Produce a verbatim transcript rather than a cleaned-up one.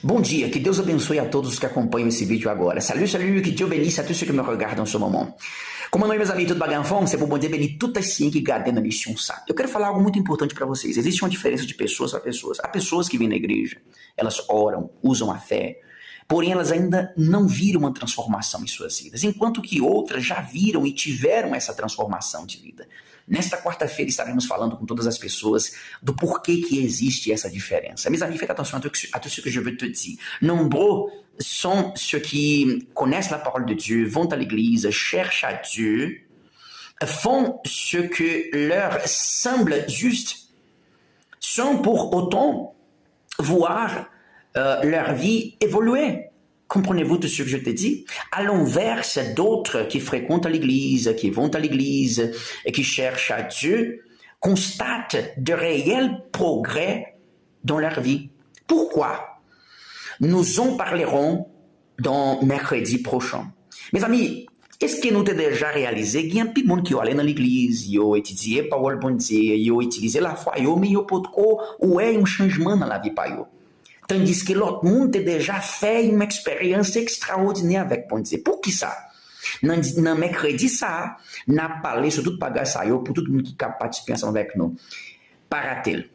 Bom dia, que Deus abençoe a todos que acompanham esse vídeo agora. Salut, salut, que Dieu bénisse à tous ceux que me regardent en ce moment. Kòman nou ye, mezanmi? Tout bagay anfòm? Se pou Bondye beni tout Ayisyen ki gade nan misyon sa. Eu quero falar algo muito importante para vocês. Existe uma diferença de pessoas para pessoas. Há pessoas que vêm na igreja, elas oram, usam a fé, porém elas ainda não viram uma transformação em suas vidas, enquanto que outras já viram e tiveram essa transformação de vida. Nesta quarta-feira estaremos falando com todas as pessoas do porquê que existe essa diferença. Mes amis, faites attention à tout, à tout ce que je veux te dire. Nombreux sont ceux qui connaissent la parole de Dieu, vont à l'église, cherchent à Dieu, font ce que leur semble juste, sans pour autant voir euh, leur vie évoluer. Comprenez-vous tout ce que je te dis? À l'inverse, d'autres qui fréquentent l'église, qui vont à l'église et qui cherchent à Dieu, constatent de réels progrès dans leur vie. Pourquoi? Nous en parlerons dans mercredi prochain. Mes amis, èske nou te deja reyalize gen anpil moun ki yo ale nan legliz, yo etidye pawòl Bondye, yo itilize lafwa yo, men yo potko wè yon chanjman nan lavi pa yo? Tandiske lòt moun te deja fè yon eksperyans ekstraòdinè avèk Bondye. Poukisa? Nan, nan mèkredi sa a, n ap pale sou tout bagay sa yo pou tout moun ki ka patisipe ansanm avèk nou. Pa rate l.